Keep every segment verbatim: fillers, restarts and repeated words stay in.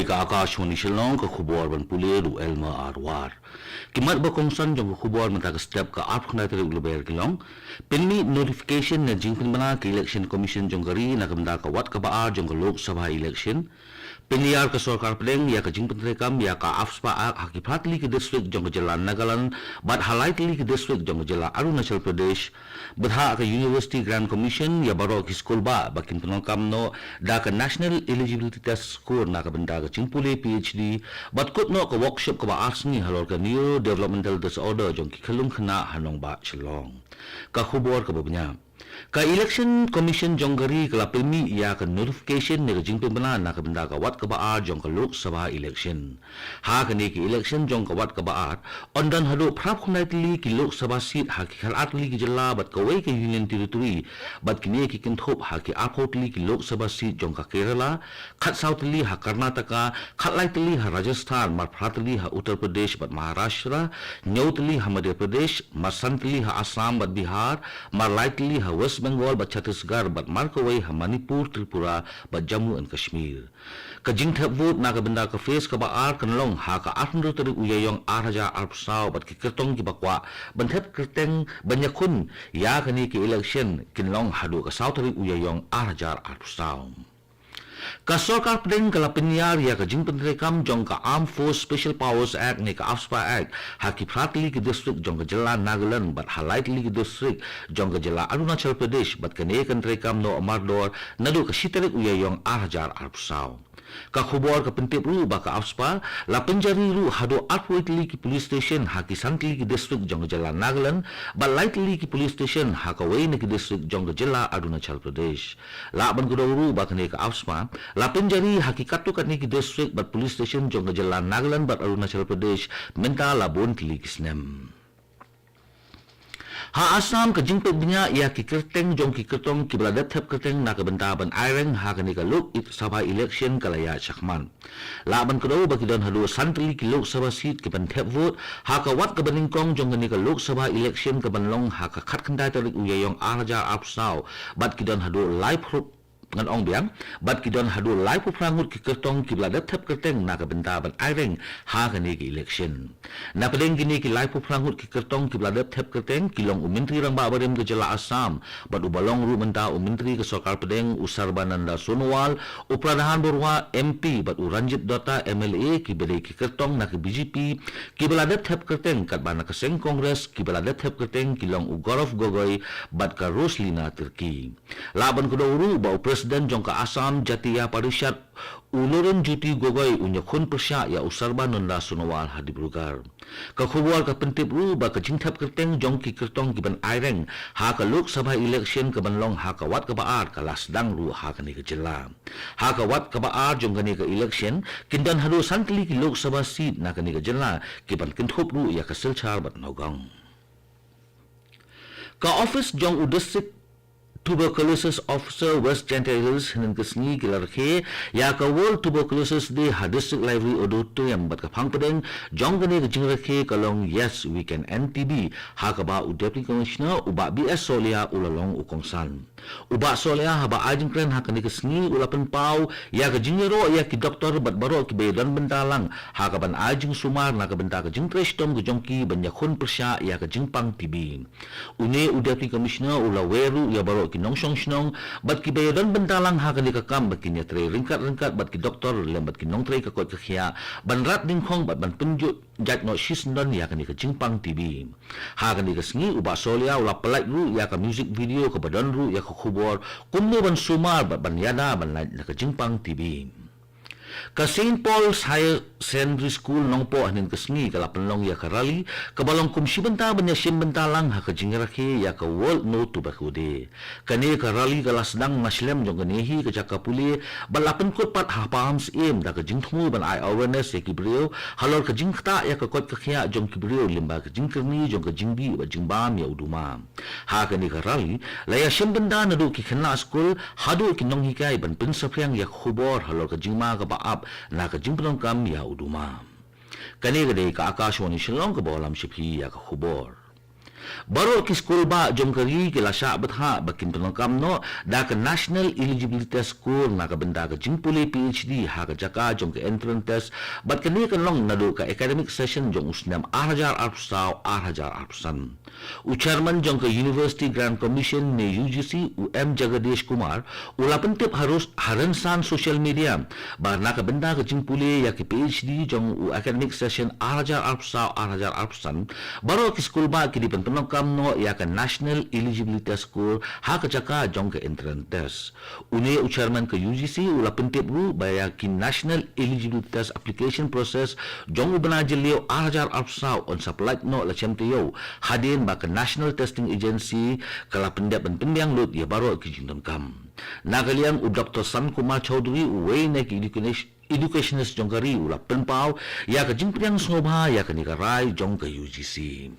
Ka Akashvani Shillong, ka khubor ban pule da u Elmer Arwar. Ki mat ba kongsan jong ka khubor mynta ka step, ka arphew khyndai tarik u Lber, ki long: pynmih notification ne jingpynbna ka Election Commission jong ka ri na ka bynta ka wat kaba ar jong ka Lok Sabha election. Pynïar ka sorkar pdeng ïa ka jingpyntreikam ïa ka AFSPA Act ha ki phra tylli ki district jong ka jylla Nagaland bad ha lai tylli ki district jong ka jylla Arunachal Pradesh. Bthah ka University Grant Commission ïa baroh ki skulbah ba kin pynlong kam noh da ka National Eligibility Test Score na ka bynta ka jingpule PhD, bad kut noh ka workshop kaba ar sngi halor ka Neurodevelopmental Disorder jong ki khyllung khynnah ha nongbah Shillong. Ka khubor kaba bniah. Ka Election Commission jong ka ri ka la pynmih ïa ka notification ne ka jingpynbna na ka bynta ka wat kaba ar jong ka Lok Sabha election. Ha kane ka election jong ka wat kaba ar, yn don haduh phra phew khyndai tylli ki Lok Sabha seat ha ki khatar tylli ki jylla bad kawei ka Union Territory, bad kine ki kynthup ha ki arphew tylli ki Lok Sabha seat jong ka Kerala, khatsaw tylli ha Karnataka, khatlai tylli ha Rajasthan, marphra tylli ha Uttar Pradesh bad Maharashtra, hynñiew tylli ha Madhya Pradesh, marsan tylli ha Assam bad Bihar, marlai tylli ha West Bengal bad Chhattisgarh, bad markawei ha Manipur, Tripura bad Jammu and Kashmir. Ka jingthep vote na ka bynta ka phase kaba ar kan long ha ka arphew hynriew tarik u Ïaïong arhajar arphew saw bad ki kyrtong kiba kwah ban thep kyrteng ban ïakhun ïa kane ka election kin long haduh ka saw tarik u Ïaïong arhajar arphew saw. Ka sorkar pdeng ka la pynïar ïa ka jingpyntreikam jong ka Armed Force Special Powers Act ne ka AFSPA Act ha ki phra tylli ki district jong ka jylla Nagaland bad ha lai tylli ki district jong ka jylla Arunachal Pradesh, bad kane kan treikam noh mardor naduh ka shi tarik u Ïaïong arhajar arphew saw. Ka khubor ka pyntip ruh ba ka AFSPA la pynjari ruh haduh arphew tylli ki police station ha ki san tylli ki district jong ka jylla Nagaland bad lai tylli ki police station ha kawei na ki district jong ka jylla Arunachal Pradesh. Lah ban kdew ruh ba kane ka AFSPA la pynjari ha ki katto katne ki district bad police station jong ka jylla Nagaland bad Arunachal Pradesh mynta la bun tylli ki snem. Ha Assam, ka jingpeit bniah ïa ki kyrteng jong ki kyrtong kiba la dep thep kyrteng na ka bynta ban aireng ha kane ka Lok Sabha election ka la ïaid shakhmat. Lah ban kdew ba ki don haduh san tylli ki Lok Sabha seat kiban thep vote ha ka wat kaba nyngkong jong kane ka Lok Sabha election kaban long ha ka khatkhyndai tarik u Ïaïong arhajar arphew saw, bad ki don haduh laiphew, ngan ong biang, bad ki don haduh laiphew phra ngut ki kyrtong kiba la dep thep kyrteng na ka bynta ban aireng ha kane ka election. Na pdeng kine ki laiphew phra ngut ki kyrtong kiba la dep thep kyrteng ki long u Myntri Rangbah barim ka jylla Assam bad uba long ruh mynta u Myntri ka sorkar pdeng u Sarbananda Sonowal, u Pradhan Baruah MP bad u Ranjit Dutta MLA kiba dei ki kyrtong na ka BJP kiba la dep thep kyrteng, katba na ka seng Congress kiba la dep thep kyrteng ki long u Gaurav Gogoi bad ka Roslina Tirkey. Lah ban kdew ruh ba u President jong ka Assam Jatiya Parishad u Lurinjyoti Gogoi un ïakhun pyrshah ïa u Sarbananda Sonowal ha Dibrugarh. Ka khubor ka pyntip ruh ba ka jingthep kyrteng jong ki kyrtong kiban aireng ha ka Lok Sabha election kaban long ha ka wat kaba ar ka la sdang ruh ha kane ka jylla. Ha ka wat kaba ar jong kane ka election kin don haduh san tylli ki Lok Sabha seat na kane ka jylla kiban kynthup ruh ïa ka Silchar bad Nagaon. Ka office jong u District Tuberculosis Officer West Jaintia Hills hynnin ka sngi ki la rakhe ïa ka World Tuberculosis Day ha District Library Auditorium, bad ka phang pdeng jong kane ka jingrakhe ka long Yes, We Can End T B, ha kaba u Deputy Commissioner u Bah B S Solia u la long u kongsan. U Bah Solia haba ai jingkren ha kane ka sngi u la pynpaw ïa ka jingïaroh ïa ki doktor bad baroh kiba ïadon bynta lang ha kaban ai jingsumar na ka bynta ka jingtrei shitom ka jong ki ban ïakhun pyrshah ïa ka jingpang T B. Une u Deputy Commissioner u la wer ruh ïa baroh ki nongshong shnong bad kiba ïadon bynta lang ha kane ka kam ba kin ïatrei ryngkat ryngkat bad ki doktor lem bad ki nongtrei ka koit ka khiah ban rat dyngkhong bad ban pynjot jait noh shisyndon ïa kane ka jingpang T B. Ha kane ka sngi u Bah Solia u la pynlait ruh ïa ka music video kaba don ruh ïa ka khubor kumno ban sumar bad ban ïada ban lait na ka jingpang T B. Ka Saint Paul's Higher Secondary School Nongpoh hynnin ka sngi ka la pynlong ïa ka rally kaba long kum shi bynta ban ïashim bynta lang ha ka jingrakhe ïa ka World No Tobacco Day. Kane ka rally ka la sdang na shlem jong kane hi ka jaka pule bad la pynkut pat ha Pahamsyiem da ka jingthmu ban ai awareness ïa ki briew halor ka jingktah ïa ka koit ka khiah jong ki briew lyngba ka jingkyrni jong ka jingbih bad jingbam ïa u duma. Ha kane ka rally la ïashim bynta naduh ki khynnah skul haduh ki nonghikai ban pynsaphriang ïa ka khubor halor ka jingma kaba ap na ka jingpyndonkam ïa u duma. Kane ka dei ka Akashvani Shillong kaba lam sha phi ïa ka khubor. Baroh ki skulbah jong ka ri ki la shah bthah ba kin pyndonkam noh da ka National Eligibility Test Score na ka bynta ka jingpule P H D ha ka jaka jong ka entrance test bad kane kan long naduh ka academic session jong u snem ar hajar arphew saw ar hajar arphew san. U chairman jong ka University Grant Commission ne U G C, u M Jagadish Kumar, u la pyntip ha rynsan social media ba na ka bynta ka jingpule ïa ki P H D jong u academic session ar hajar arphew saw ar hajar arphew san, baroh ki skulbah ki dei ban pyndonkam noh ïa ka National Eligibility Test Score ha ka jaka jong ka entrance test. Une u chairman ka U G C u la pyntip ruh ba ïa ki National Eligibility Test Application Process jong u bnai Jylliew ar hajar arphew saw yn sa pyllait noh la shem taïew, hadien ba ka National Testing Agency ka la pyndep ban pynbiang lut ïa baroh ki jingdonkam. Na ka liang u Doktor San Kumar Chowdhury, uwei na ki education-, educationist jong ka ri, u la pynpaw ïa ka jingpdiang sngewbha ïa kane ka rai jong ka U G C.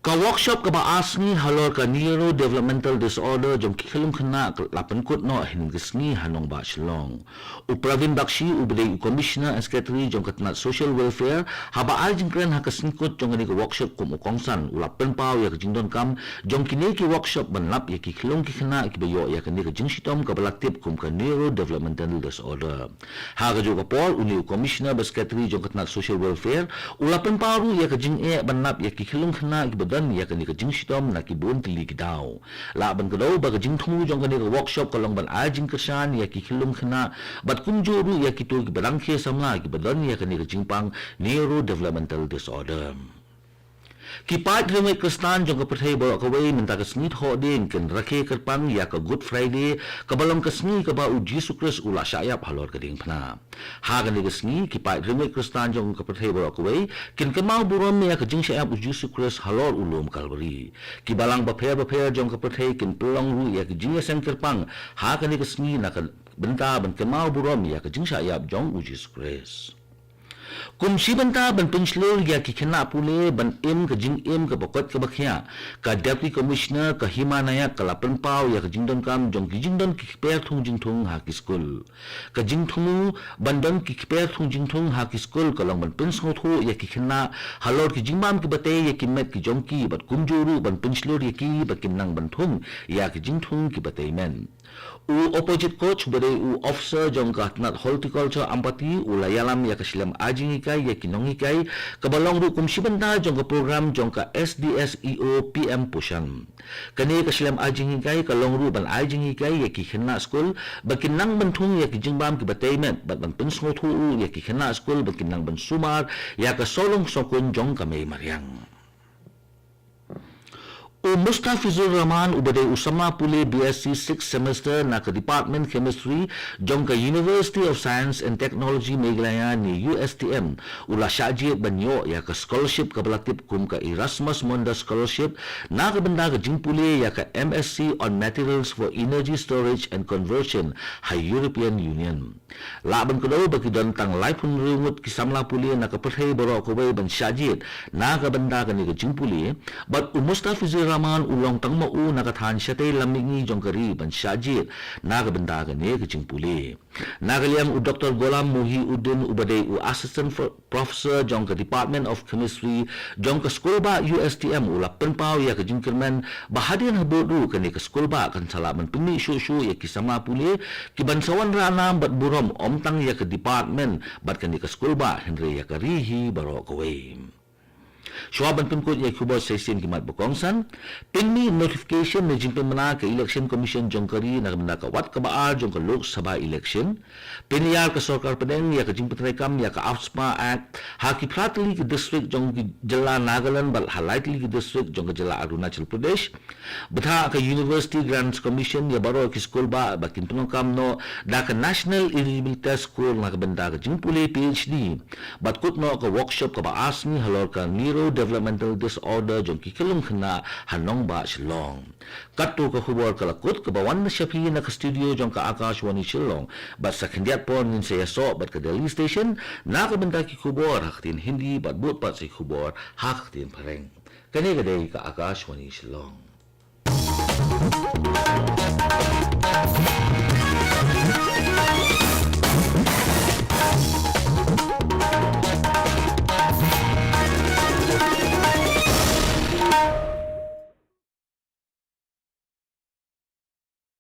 Ka workshop kaba ar sngi halor ka Neuro Developmental Disorder jong ki khyllung khynnah ka la pynkut noh hynnin ka sngi ha nongbah Shillong. U Pravin Bakshi, uba dei u Commissioner and Secretary jong ka tnat Social Welfare, haba ai jingkren ha ka sngi kut jong kane ka workshop kum u kongsan, u la pynpaw ïa ka jingdonkam jong kine ki workshop ban lap ïa ki khyllung ki khynnah kiba ïoh ïa kane ka jingshitom kaba la tip kum ka Neuro Developmental Disorder. Ha kajuh ka por, une u Commissioner bad Secretary jong ka tnat Social Welfare u la pynpaw ruh ïa ka jingeh ban lap ïa ki khyllung khynnah kiba don ïa kane ka jingshitom na ki bun tylli ki daw. Lah ban kdew ba ka jingthmu jong kane ka workshop ka long ban ai jingkyrshan ïa ki khyllung khynnah bad kumjuh ruh ïa kito kiba dang khie samla kiba don ïa kane ka jingpang Neuro Developmental Disorder. Ki paid riewngeit Khristan jong ka pyrthei baroh kawei mynta ka sngi Thohdieng kin rakhe kyrpang ïa ka Good Friday, kaba long ka sngi kaba u Jisu Khrist u la shah ïap halor ka diengphna. Ha kane ka sngi, ki paid riewngeit Khristan jong ka pyrthei baroh kawei kin kynmaw burom ïa ka jingshah ïap u Jisu Khrist halor u lum Kalbari. Ki balang bapher bapher jong ka pyrthei kin pynlong ruh ïa ka jingïaseng kyrpang ha kane ka sngi na ka bynta ban kynmaw burom ïa ka jingshah ïap jong u Jisu Khrist. Kum shi bynta ban pynshlur ïa ki khynnah pule ban im ka jingim kaba koit kaba khiah, ka Deputy Commissioner ka Hima Nayak ka la pynpaw ïa ka jingdonkam jong ki jingdon ki kper thung jingthung ha ki skul. Ka jingthmu ban don ki kper thung jingthung ha ki skul ka long ban pynsngewthuh ïa ki khynnah halor ki jingbam kiba tei ïa ki met ki jong ki bad kumjuh ruh ban pynshlur ïa ki ba kin nang ban thung ïa ki jingthung kiba tei met. U Opojit Koch uba dei u officer jong ka tnat Horticulture Ampati u la ïalam ïa ka shlem ai jinghikai ïa ki nonghikai kaba long ruh kum shi bynta jong ka program jong ka S D S E O P M Poshan. Kane ka shlem ai jinghikai ka long ruh ban ai jinghikai ïa ki khynnah skul ba kin nang ban thung ïa ki jingbam kiba tei met bad ban pynsngewthuh ruh ïa ki khynnah skul ba kin nang ban sumar ïa ka sawlong sawkun jong ka mei mariang. U Mustafizur Rahman uba dei u samla pule B S C sixth semester na ka Department Chemistry jong ka University of Science and Technology Meghalaya ne U S T M u la shah jied ban ïoh ïa ka scholarship kaba la tip kum ka Erasmus Mundus Scholarship na ka bynta ka jingpule ïa ka M S C on Materials for Energy Storage and Conversion ha European Union. Lah ban kdew ba ki don tang laiphew hynriew ngut ki samla pule na ka pyrthei baroh kawei ban shah jied na ka bynta kane ka jingpule, bad u Mustafizur Rahman u long tang ma u na ka thaiñ shatei lam mihngi jong ka ri ban shah jied na ka bynta kane ka jingpule. Na ka liang u Doktor Ghulam Muhyiddin uba dei u Assistant Pro-, Professor jong ka Department of Chemistry jong ka skulbah U S T M u la pynpaw ïa ka jingkyrmen ba hadien habud ruh kane ka skulbah kan sa lah ban pynmih shuh shuh ïa ki samla pule ki ban sa wanrah nam bad burom ym tang ïa ka department bad kane ka skulbah hynrei ïa ka ri hi baroh kawei. Shuwa ban pynkut ïa ki khubor sa shisien ki mat ba kongsan, pynmih notification ne jingpynbna ka Election Commission jong ka ri na ka bynta ka wat kaba ar jong ka Lok Sabha election. Pynïar ka sorkar pdeng ïa ka jingpyntreikam ïa ka AFSPA Act ha ki phra tylli ki district jong ka jylla Nagaland bad ha lai tylli ki district jong ka jylla Arunachal Pradesh. Bthah ka University Grants Commission ïa baroh ki skulbah ba kin pyndonkam noh da ka National Eligibility Test Score na ka bynta ka jingpule P H D. Bad kut noh ka workshop kaba ar sngi halor ka Neuro Developmental Disorder jong ki khyllung khynnah ha nongbah Shillong. Katto ka khubor ka la kut kaba wan na sha phi na ka studio jong ka Akashvani Shillong. Bad sa khyndiat por ngin sa ïasoh bad ka Delhi Station na ka bynta ki khubor ha ka ktien Hindi bad bud pat sa ki khubor ha ka ktien Phareng. Kane ka dei ka Akashvani Shillong.